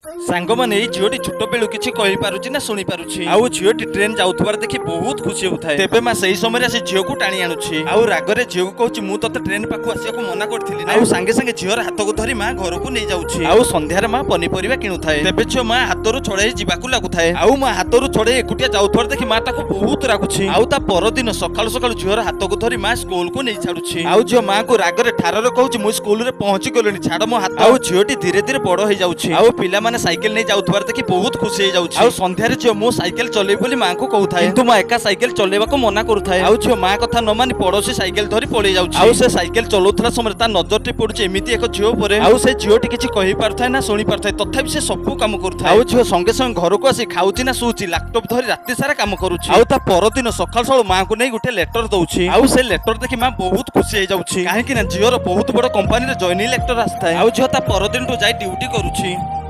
ସାଙ୍ଗମାନେ, ଏଇ ଝିଅଟି ଛୋଟ ବେଳୁ କିଛି କହିପାରୁଛି ନା ଶୁଣିପାରୁଛି। ଆଉ ଝିଅଟି ଟ୍ରେନ ଯାଉଥିବାର ଦେଖି ବହୁତ ଖୁସି ହେଉଥାଏ। ତେବେ ମା ସେଇ ସମୟରେ ଆସି ଝିଅକୁ ଟାଣି ଆଣୁଛି ଆଉ ରାଗରେ ଝିଅକୁ କହୁଛି, "ମୁଁ ତତେ ଟ୍ରେନ ପାଖକୁ ଆସିବାକୁ ମନା କରିଥିଲି ନା?" ଆଉ ସାଙ୍ଗେ ସାଙ୍ଗେ ଝିଅର ହାତକୁ ଧରି ମା ଘରକୁ ନେଇଯାଉଛି। ଆଉ ସନ୍ଧ୍ୟାରେ ମା ପନିପରିବା କିଣୁଥାଏ। ତେବେ ଝିଅ ମା ହାତରୁ ଛଡେଇ ଯିବାକୁ ଲାଗୁଥାଏ। ଆଉ ମା ହାତରୁ ଛଡେଇ ଏକୁଟିଆ ଯାଉଥିବାର ଦେଖି ମା ତାକୁ ବହୁତ ରାଗୁଛି। ଆଉ ତା ପରଦିନ ସକାଳୁ ସକାଳୁ ଝିଅର ହାତକୁ ଧରି ମା ସ୍କୁଲକୁ ନେଇ ଛାଡୁଛି। ଆଉ ଝିଅ ମାକୁ ରାଗରେ ଠାରରେ କହୁଛି, "ମୁଁ ସ୍କୁଲରେ ପହଞ୍ଚି ଗଲିଣି, ଛାଡ ମୋ ହାତ।" ଆଉ ଝିଅଟି ଧୀରେ ଧୀରେ ବଡ ହେଇଯାଉଛି ଆଉ ପିଲାମାନେ ସାଇକେଲ ନେଇ ଯାଉଥିବାର ଦେଖି ବହୁତ ଖୁସି ହେଇଯାଉଛି। ଆଉ ସନ୍ଧ୍ୟାରେ ଝିଅ ମୁଁ ସାଇକେଲ ଚଲେଇବି ବୋଲି ମାଙ୍କୁ କହୁଥାଏ, କିନ୍ତୁ ମା ଏକା ସାଇକେଲ ଚଲେଇବାକୁ ମନା କରୁଥାଏ। ଆଉ ଝିଅ ମା କଥା ନ ମାନି ପଡୋଶୀ ସାଇକେଲ ଧରି ପଳେଇ ଯାଉଛି। ଆଉ ସେ ସାଇକେଲ ଚଲାଉଥିଲା ସମୟରେ ତା ନଜରଟି ପଡୁଛି ଏମିତି ଏକ ଝିଅ ଉପରେ। ଆଉ ସେ ଝିଅଟି କିଛି କହିପାରୁଥାଏ ନା ଶୁଣି ପାରୁଥାଏ, ତଥାପି ସେ ସବୁ କାମ କରୁଥାଏ। ଆଉ ଝିଅ ସଙ୍ଗେ ସଙ୍ଗେ ଘରକୁ ଆସି ଖାଉଛି ନା ଶୋଉଛି, ଲାପଟପ୍ ଧରି ରାତି ସାରା କାମ କରୁଛି। ଆଉ ତା ପରଦିନ ସକାଳୁ ସକାଳୁ ମାଙ୍କୁ ନେଇ ଗୋଟେ ଲେଟର ଦଉଛି। ଆଉ ସେ ଲେଟର ଦେଖି ମା ବହୁତ ଖୁସି ହେଇଯାଉଛି, କାହିଁକି ନା ଝିଅର ବହୁତ ବଡ କମ୍ପାନୀରେ ଜଏନିଂ ଲେଟର ଆସିଥାଏ। ଆଉ ଝିଅ ତା ପରଦିନଠୁ ଯାଇ ଡ୍ୟୁଟି କରୁଛି।